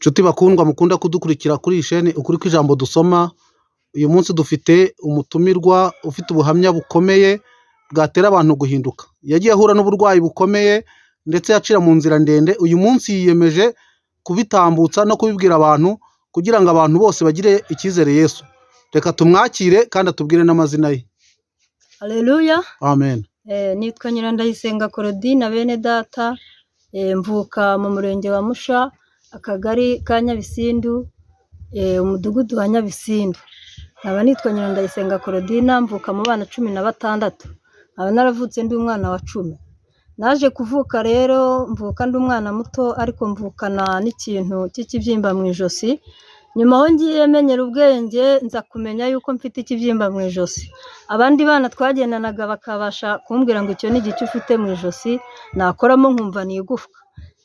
Nshuti bakundwa mukunda kudukurikira kuri iyi sheni Ukuri kw'Ijambo dusoma, uyu munsi dufite umutumirwa ufite ubuhamya bukomeye bwatera abantu guhinduka. Yagiye ahura n'uburwayi bukomeye ndetse yacira mu nzira ndende, uyu munsi yiyemeje kubitambutsa no kubibwira abantu kugira ngo abantu bose bagire icyizere Yesu. Reka tumwakire kandi atubwire n'amazina ye. Haleluya. Amen. Nitwa Nyirandayisenga Claudine bene data, mvuka mu murenge wa Musha, akagari ka Nyabisindu, umudugudu wa Nyabisindu. Nkaba nitwa Nyirandayisenga Claudine, mvuka mu bana 16, nkaba naravutse ndi umwana wa 10. Naje kuvuka rero mvuka ndi umwana muto ariko mvukana n'ikintu cy'ikibyimba mu ijosi. Nyuma aho ngiye menyera ubwenge nza kumenya yuko mfite ikibyimba mu ijosi. Abandi bana twagendanaga bakabasha kumbwira ngo icyo ni igice ufite mu ijosi, nakoramo nkumva ni igufwa.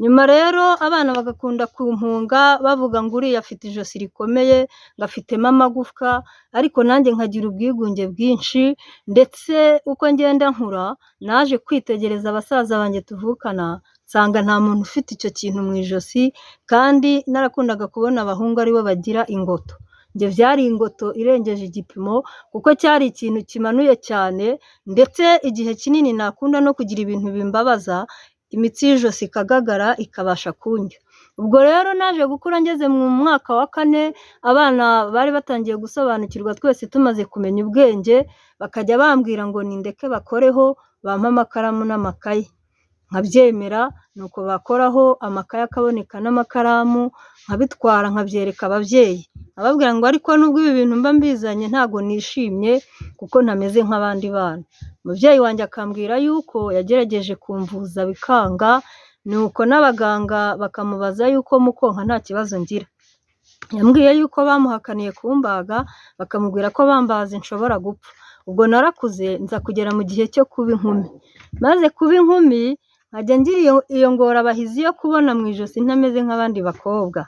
Nyuma rero abana bagakunda kumpunga bavuga ngo uriya afite ijosi rikomeye, ngo afitemo amagufwa, ariko nanjye nkagira ubwigunge bwinshi, ndetse uko ngenda nkura naje kwitegereza abasaza banjye tuvukana, nsanga nta muntu ufite icyo kintu mu ijosi, kandi narakundaga kubona abahungu aribo bagira ingoto. Njye byari ingoto irengeje igipimo kuko cyari ikintu kimanuye cyane, ndetse igihe kinini nakunda no kugira ibintu bimbabaza, imitsi y'ijosi ikagagara ikabasha kundya. Ubwo rero naje gukura ngeze mu mwaka wa 4, abana bari batangiye gusobanukirwa twese tumaze kumenya ubwenge, bakajya bambwira ngo nindeke bakoreho, bampe amakaramu n'amakaye. Nkabyemera, nuko bakoraho amakaye akaboneka n'amakaramu, nkabitwara nkabyereka ababyeyi. Nkababwira ngo ariko nubwo ibi bintu mba mbizanye ntago nishimye kuko ntameze nk'abandi bana. Umubyeyi wanjye akambwira yuko yagerageje kumvuza bikanga, nuko n'abaganga bakamubaza yuko mu konka nta kibazo ngira. Yambwiye yuko bamuhakaniye kumbaga, bakamubwira ko bambaze nshobora gupfa. Ubwo narakuze nza kugera mu gihe cyo kuba inkumi. Maze kuba inkumi nkajya ngira iyo ngorabahizi yo kubona mu ijosi ntameze nk'abandi bakobwa.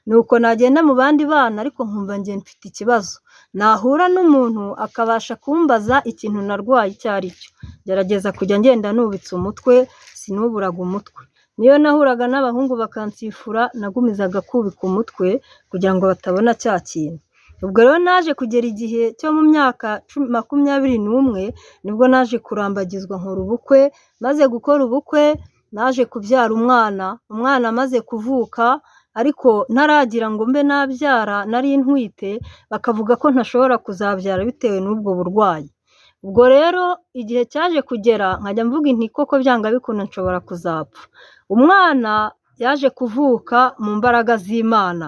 Nuko nagenda mu bandi bana ariko nkumva njye mfite ikibazo. Nahura n'umuntu akabasha kumbaza ikintu narwaye icyo ari cyo. Ngerageza kujya ngenda nubitse umutwe, sinuburaga umutwe. Niyo nahuraga n'abahungu bakansifura, nagumizaga kubika umutwe kugira ngo batabona cya kintu. Ubwo rero naje kugera igihe cyo mu myaka 21, nibwo naje kurambagizwa nkora ubukwe, maze gukora ubukwe naje kubyara umwana, umwana amaze kuvuka ariko ntaragira ngo mbe nabyara nari ntwite, bakavuga ko ntashobora kuzabyara bitewe n'ubwo burwayi. Ubwo rero igihe cyaje kugera nkajya mvuga inti koko byanga bikunda nshobora kuzapfa. Umwana yaje kuvuka mu mbaraga z'Imana.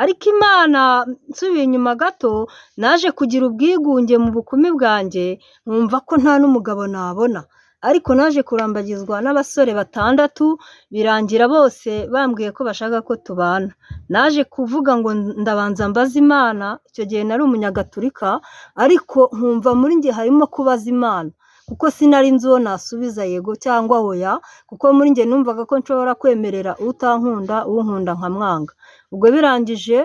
Ariko Imana nsubiye inyuma gato, naje kugira ubwigunge mu bukumi bwanjye, nkumva ko nta n'umugabo nabona. Ariko naje kurambagizwa n'abasore 6, birangira bose bambwiye ko bashaka ko tubana. Naje kuvuga ngo ndabanza mbaze Imana, icyo gihe nari umunyagatulika, ariko nkumva muri njye harimo kubaza Imana. Kuko sinari nzi uwo nasubiza yego cyangwa oya, kuko muri njye numvaga ko nshobora kwemerera utankunda, unkunda nkamwanga. Ubwo birangije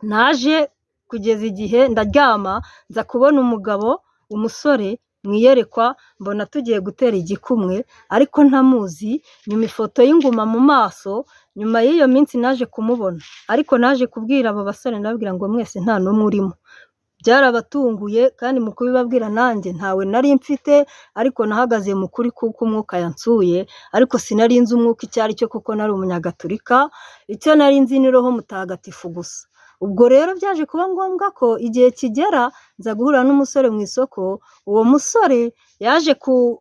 naje kugeza igihe ndaryama, nza kubona umugabo, umusore mu iyerekwa, mbona tugiye gutera igikumwe ariko ntamuzi, nyuma ifoto y'inguma mu maso. Nyuma y'iyo minsi naje kumubona, ariko naje kubwira abo basore ndababwira ngo mwese nta n'umwe urimo. Byarabatunguye kandi mu kubibabwira nanjye ntawe nari mfite, ariko nahagaze mu kuri kuko umwuka yansuye, ariko sinari nzi umwuka icyo ari cyo kuko nari umunyagatulika, icyo nari nzi ni Roho Mutagatifu gusa. Ubwo rero byaje kuba ngombwa ko igihe kigera nza guhura n'umusore mu isoko, uwo musore yaje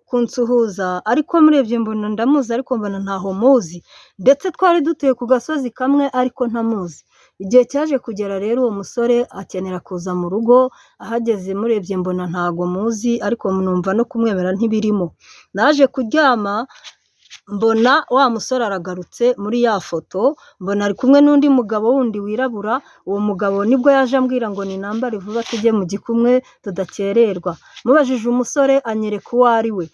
kunsuhuza ariko murebye mbona ndamuzi ariko mbona ntaho muzi, ndetse twari dutuye ku gasozi kamwe ariko ntamuzi. Igihe cyaje kugera rero uwo musore akenera kuza mu rugo, ahageze murebye mbona ntago muzi ariko numva no kumwemera ntibirimo. Naje kuryama mbona wa musore aragarutse muri ya foto, mbona ari kumwe n'undi mugabo wundi wirabura, uwo mugabo nibwo yaje ambwira ngo ninambare vuba tujye mu gikumwe tudakererwa. Mubajije umusore anyereka uwo ari we.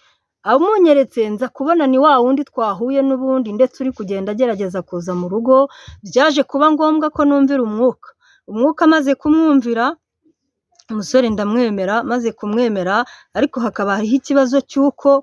Amunyeretse nza kubona ni wa wundi twahuye n'ubundi ndetse uri kugenda agerageza kuza mu rugo, byaje kuba ngombwa ko numvira umwuka. Umwuka amaze kumwumvira, umusore ndamwemera, maze kumwemera ariko hakaba hariho ikibazo cy'uko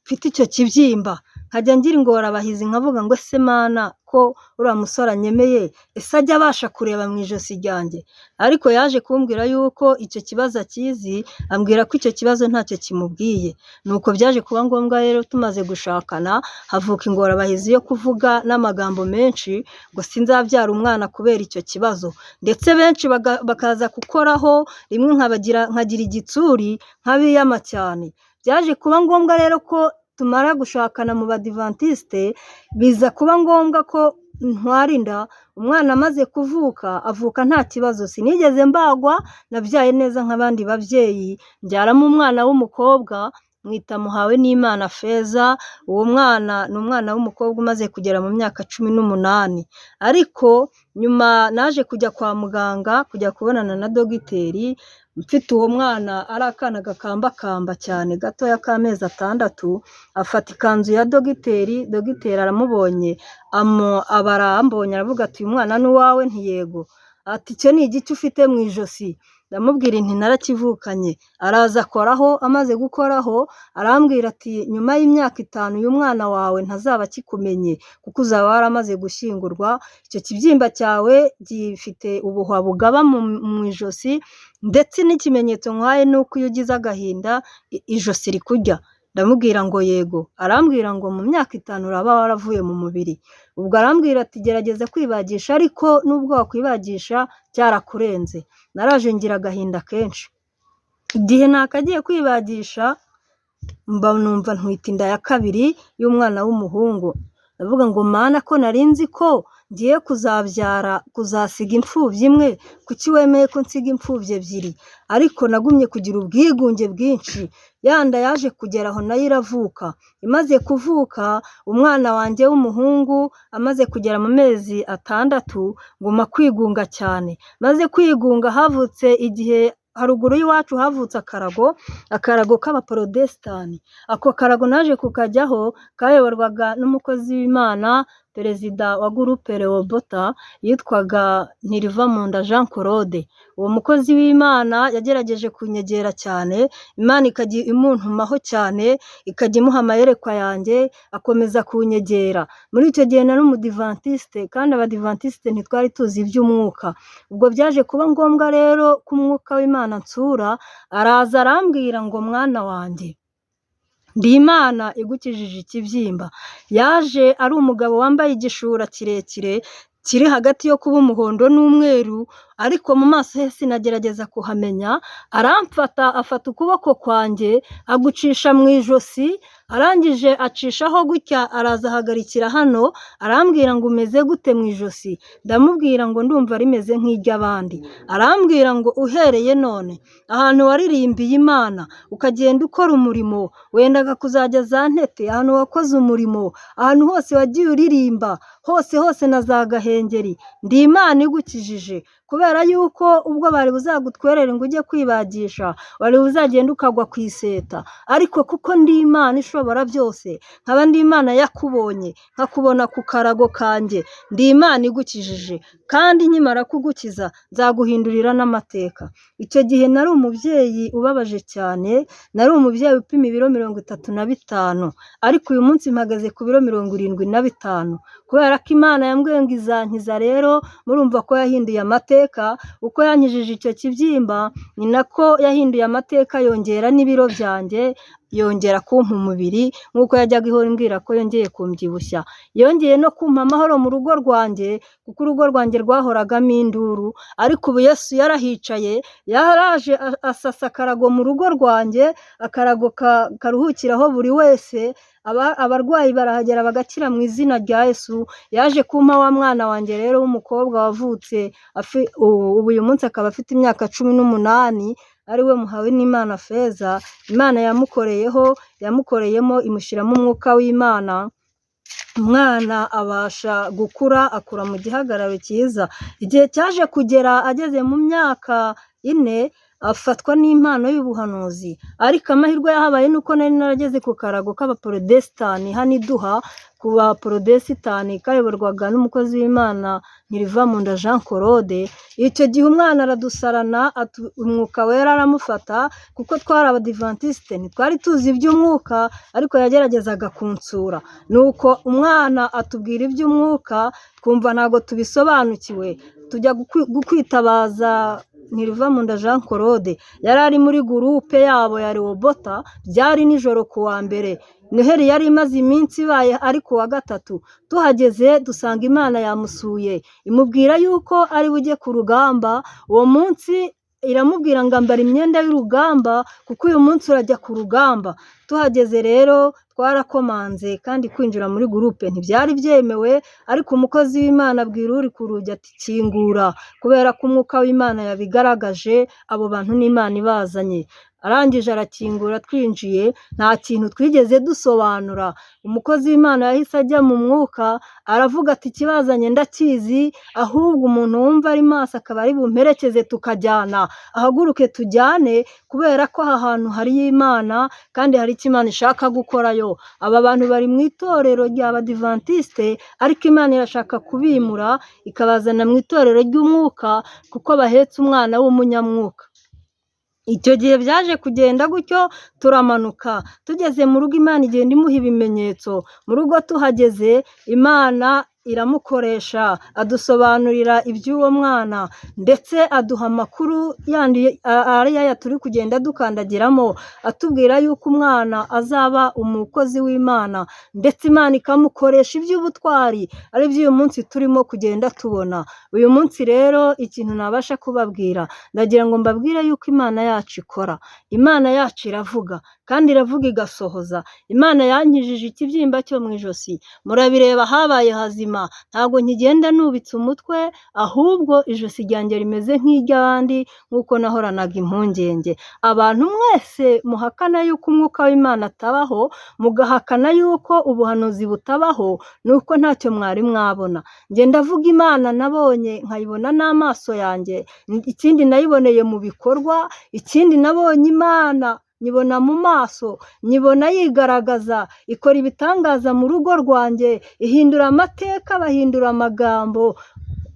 mfite icyo kibyimba. Nkajya ngira ingorabahizi nkavuga ngo ese Mana ko uriya musore anyemeye, ese ajya abasha kureba mu ijosi ryanjye? Ariko yaje kumbwira yuko icyo kibazo akizi, ambwira ko icyo kibazo ntacyo kimubwiye. Nuko byaje kuba ngombwa rero tumaze gushakana, havuka ingorabahizi yo kuvuga n'amagambo menshi ngo sinzabyara umwana kubera icyo kibazo. Ndetse benshi bakaza gukoraho, rimwe nkabagira nkagira igitsuri nkabiyama cyane. Byaje kuba ngombwa rero ko tumara gushakana mu Badivantiste, biza kuba ngombwa ko ntwara inda, umwana amaze kuvuka avuka nta kibazo, sinigeze mbagwa, nabyaye neza nk'abandi babyeyi, mbyaramo umwana w'umukobwa mwita Muhawenimana Feza, uwo mwana ni umwana w'umukobwa umaze kugera mu myaka 18. Ariko nyuma naje kujya kwa muganga, kujya kubonana na dogiteri, mfite uwo mwana ari akana gakambakamba cyane gatoya k'amezi 6, afata ikanzu ya dogiteri, dogiteri aramubonye, aba arambonye aravuga ati uyu mwana ni uwawe? Nti yego. Ati icyo ni igiki ufite mu ijosi? Ndamubwira nti narakivukanye. Araza akoraho, amaze gukoraho arambwira ati nyuma y'imyaka 5 uyu mwana wawe ntazaba akikumenye kuko uzaba waramaze gushyingurwa, icyo kibyimba cyawe gifite ubuhwa bugaba mu ijosi, ndetse n'ikimenyetso nkwaye ni uko iyo ugize agahinda ijosi rikurya. Ndamubwira ngo yego. Arambwira ngo mu myaka 5 uraba waravuye mu mubiri. Ubwo arambwira ati gerageza kwibagisha ariko nubwo wakwibagisha cyarakurenze. Naraje ngira agahinda kenshi. Igihe nakagiye kwibagisha mba numva ntwite inda ya kabiri y'umwana w'umuhungu. Ndavuga ngo Mana ko nari nzi ko ngiye kuzabyara kuzasiga imfubyi imwe, kuki wemeye ko nsiga imfubyi ebyiri? Ariko nagumye kugira ubwigunge bwinshi. Ya nda yaje kugera aho nayo iravuka. Imaze kuvuka umwana wanjye w'umuhungu amaze kugera mu mezi 6, nguma kwigunga cyane. Maze kwigunga havutse igihe haruguru y'iwacu havutse akarago, akarago k'abaporodesitani. Ako karago naje kukajyaho, kayoborwaga n'umukozi w'Imana, perezida wa gurupe Rehoboth, yitwaga Ntirivamunda Jean Claude. Uwo mukozi w'Imana yagerageje kunyegera cyane, Imana ikajya imuntumaho cyane, ikajya imuha amayerekwa yanjye, akomeza kunyegera. Muri icyo gihe nari umudivantiste, kandi abadivantiste ntitwari tuzi iby'umwuka. Ubwo byaje kuba ngombwa rero ko umwuka w'Imana ansura, araza arambwira ngo mwana wanjye, ndi Imana igukijije ikibyimba. Yaje ari umugabo wambaye igishura kirekire kiri hagati yo kuba umuhondo n'umweru, ariko mu maso he sinagerageza kuhamenya, aramfata afata ukuboko kwanjye agucisha mu ijosi, arangije acishaho gutya araza ahagarikira hano, arambwira ngo umeze gute mu ijosi? Ndamubwira ngo ndumva rimeze nk'iry'abandi. Arambwira ngo uhereye none ahantu waririmbiye Imana ukagenda ukora umurimo, wendaga kuzajya za Ntete, ahantu wakoze umurimo, ahantu hose wagiye uririmba, hose hose na za Gahengeri, ndi Imana igukijije. Kubera yuko ubwo bari buzagutwerere ngo ujye kwibagisha, wari buzagende ukagwa ku iseta, ariko kuko ndi Imana ishobora byose, nkaba ndi Imana yakubonye, nkakubona ku karago kanjye, ndi Imana igukijije, kandi nkimara kugukiza nzaguhindurira n'amateka. Icyo gihe nari umubyeyi ubabaje cyane, nari umubyeyi upima ibiro 35, ariko uyu munsi mpagaze ku biro 75, kubera ko Imana yambwiye ngo izankiza rero, murumva ko yahinduye amateka, uko yankijije icyo kibyimba ni nako yahinduye amateka, yongera n'ibiro byanjye, yongera kumpa umubiri nk'uko yajyaga ihora imbwira ko yongeye kumbyibushya. Yongeye no kumpa amahoro mu rugo rwanjye, kuko urugo rwanjye rwahoragamo induru, ariko ubu Yesu yarahicaye, yaraje asasa akarago mu rugo rwanjye, akarago karuhukiraho buri wese, abarwayi barahagera bagakira mu izina rya Yesu. Yaje kumpa wa mwana wanjye rero w'umukobwa wavutse, ubu uyu munsi akaba afite imyaka 18, ari we Muhawenimana Feza. Imana yamukoreyeho, yamukoreyemo imushyiramo umwuka w'Imana, umwana abasha gukura, akura mu gihagararo cyiza. Igihe cyaje kugera ageze mu myaka 4, afatwa n'impano y'ubuhanuzi. Ariko amahirwe yahabaye ni uko nari narageze ku karago k'abaporodesitani hano iduha, ku baporodesitani kayoborwaga n'umukozi w'Imana Ntirivamunda Jean Claude. Icyo gihe umwana aradusarana, umwuka wera aramufata, kuko twari abadivantisite ntitwari tuzi iby'umwuka, ariko yageragezaga kunsura. Nuko umwana atubwira iby'umwuka, twumva ntabwo tubisobanukiwe, tujya kwitabaza Ntirivamunda Jean Claude. Yari ari muri gurupe yabo ya Rewobota, byari nijoro ku wa mbere. Noheli yari imaze iminsi ibaye ari ku wa gatatu. Tuhageze dusanga Imana yamusuye, imubwira yuko ari bujye ku rugamba. Uwo munsi iramubwira ngo ambara imyenda y'urugamba kuko uyu munsi urajya ku rugamba. Tuhageze rero twarakomanze, kandi kwinjira muri gurupe ntibyari byemewe, ariko umukozi w'Imana abwira uri ku rugi ati kingura, kubera ko umwuka w'Imana yabigaragaje, abo bantu n'Imana ibazanye. Arangije arakingura, twinjiye nta kintu twigeze dusobanura. Umukozi w'Imana yahise ajya mu mwuka aravuga ati ikibazanye ndakizi, ahubwo umuntu wumva ari maso akaba ari bumperekeze tukajyana, ahaguruke tujyane, kubera ko aha hantu hari Imana kandi hari icyo Imana ishaka gukorayo. Aba bantu bari mu itorero ry'Abadivantisite, ariko Imana irashaka kubimura ikabazana mu itorero ry'umwuka, kuko bahetse umwana w'umunyamwuka. Icyo gihe byaje kugenda gutyo, turamanuka tugeze mu rugo, Imana igenda imuha ibimenyetso. Mu rugo tuhageze Imana iramukoresha, adusobanurira iby'uwo mwana, ndetse aduha amakuru yandi ari aya turi kugenda dukandagiramo, atubwira yuko umwana azaba umukozi w'Imana, ndetse Imana ikamukoresha iby'ubutwari, ari byo uyu munsi turimo kugenda tubona. Uyu munsi rero ikintu nabasha kubabwira, ndagira ngo mbabwire yuko Imana yacu ikora, Imana yacu iravuga, kandi iravuga igasohoza. Imana yankijije ikibyimba cyo mu ijosi, murabireba habaye hazima, ntabwo nkigenda nubitse umutwe, ahubwo ijosi ryanjye rimeze nk'iry'abandi, nk'uko nahoranaga impungenge. Abantu mwese muhakana yuko umwuka w'Imana atabaho, mugahakana yuko ubuhanuzi butabaho, ni uko ntacyo mwari mwabona. Njye ndavuga Imana nabonye, nkayibona n'amaso yanjye, ikindi nayiboneye mu bikorwa, ikindi nabonye Imana nyibona mu maso, nyibona yigaragaza, ikora ibitangaza mu rugo rwanjye, ihindura amateka, bahindura amagambo.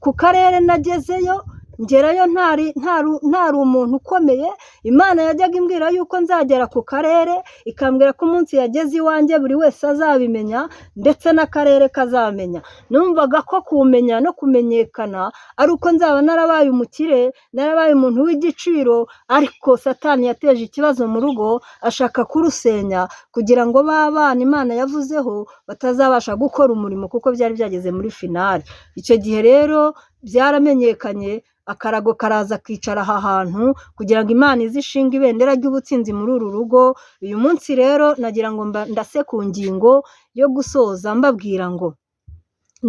Ku karere nagezeyo, ngerayo ntari umuntu ukomeye. Imana yajyaga imbwira yuko nzagera ku karere, ikambwira ko umunsi yageze iwanjye buri wese azabimenya, ndetse n'akarere kazamenya. Numvaga ko kumenya no kumenyekana ari uko nzaba narabaye umukire, narabaye umuntu w'igiciro, ariko Satani yateje ikibazo mu rugo, ashaka kurusenya kugira ngo ba bana Imana yavuzeho batazabasha gukora umurimo, kuko byari byageze muri finali. Icyo gihe rero byaramenyekanye, akarago karaza kicara aha hantu kugira ngo Imana ize ishinge ibendera ry'ubutsinzi muri uru rugo. Uyu munsi rero nagira ngo ndase ku ngingo yo gusoza mbabwira ngo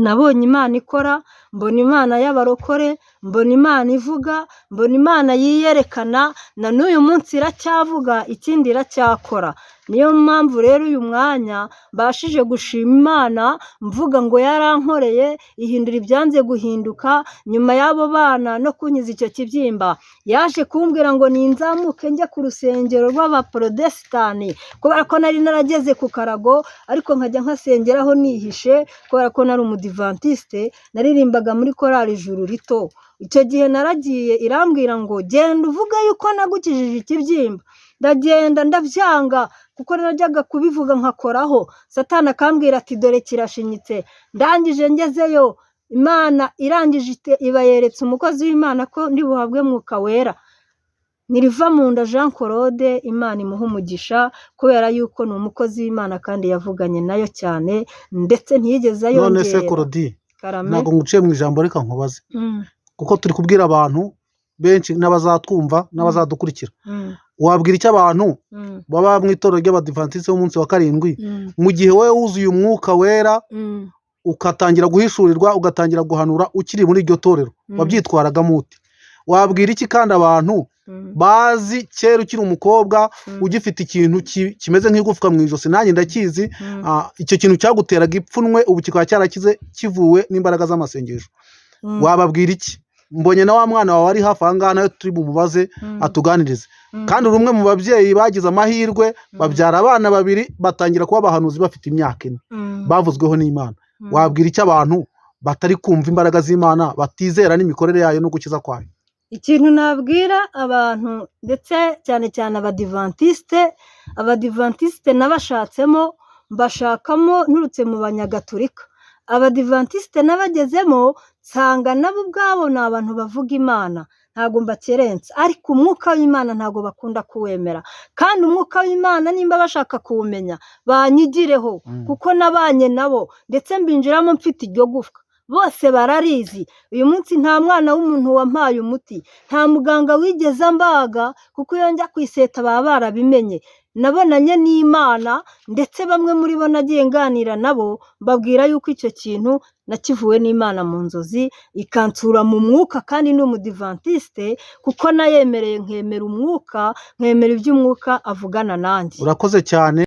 nabonye Imana ikora, mbona Imana y'abarokore, mbona Imana ivuga, mbona Imana yiyerekana, na n'uyu munsi iracyavuga, ikindi iracyakora. Niyo mpamvu rero uyu mwanya mbashije gushima Imana mvuga ngo yarankoreye, ihindura ibyanze guhinduka. Nyuma y'abo bana no kunkiza icyo kibyimba, yaje kumbwira ngo ninzamuke njye ku rusengero rw'abaporodesitani, kubera ko nari narageze ku karago, ariko nkajya nkasengeraho nihishe, kubera ko nari umudivantiste, naririmbaga muri korali Ijuru Rito. Icyo gihe naragiye, irambwira ngo genda uvuge yuko nagukijije ikibyimba. Ndagenda ndabyanga, kuko najyaga kubivuga nkakoraho, Satani akambwira ati dore kirashinyitse. Ndangije ngezeyo, Imana irangije iba yeretse umukozi w'Imana ko ndi buhabwe mwuka wera. Ntirivamunda Jean Claude, Imana imuhe umugisha, kubera yuko ni umukozi w'Imana kandi yavuganye nayo cyane, ndetse ntiyigeze None se ayongera. Korodi, Karame. ntabwo nguciye mu ijambo, reka nkubaze, kuko turi kubwira abantu benshi n'abazatwumva n'abazadukurikira. Wabwira icyo abantu baba mu itorero ry'Abadivantisiti b'umunsi wa karindwi, mu gihe wowe wuzuye umwuka wera, ugatangira guhishurirwa, ugatangira guhanura ukiri muri iryo torero, wabyitwaragamo ute? Wabwira iki kandi abantu bazi kera ukiri umukobwa, ugifite ikintu kimeze nk'igufwa mu ijosi, nanjye ndakizi, icyo kintu cyaguteraga ipfunwe, ubu kikaba cyarakize kivuwe n'imbaraga z'amasengesho, wababwira iki Mbonye na wa mwana wawe ari hafi aha ngaha, nawe turi bumubaze atuganirize. Kandi uri umwe mu babyeyi bagize amahirwe babyara abana babiri batangira kuba abahanuzi bafite imyaka 4, bavuzweho n'Imana. Wabwira icyo abantu batari kumva imbaraga z'Imana, batizera n'imikorere yayo no gukiza kwayo? Ikintu nabwira abantu, ndetse cyane cyane abadivantisite, abadivantisite nabashatsemo, mbashakamo nturutse mu banyagatulika. Abadivantisite nabagezemo nsanga nabo ubwabo ni abantu bavuga Imana, ntabwo mbakerensa, ariko umwuka w'Imana ntabwo bakunda kuwemera. Kandi umwuka w'Imana nimba bashaka kuwumenya banyigireho, kuko nabanye nabo ndetse mbinjiramo mfite iryo gufwa, bose bararizi. Uyu munsi nta mwana w'umuntu wampaye umuti, nta muganga wigeze ambaga, kuko iyo njya ku iseta baba barabimenye. Nabonanye n'Imana, ndetse bamwe muri bo nagiye nganira nabo, mbabwira yuko icyo kintu nakivuwe n'Imana mu nzozi, ikansura mu mwuka. Kandi ni umudivantiste, kuko nayemereye nkemera umwuka, nkemera iby'umwuka avugana nanjye. Urakoze cyane.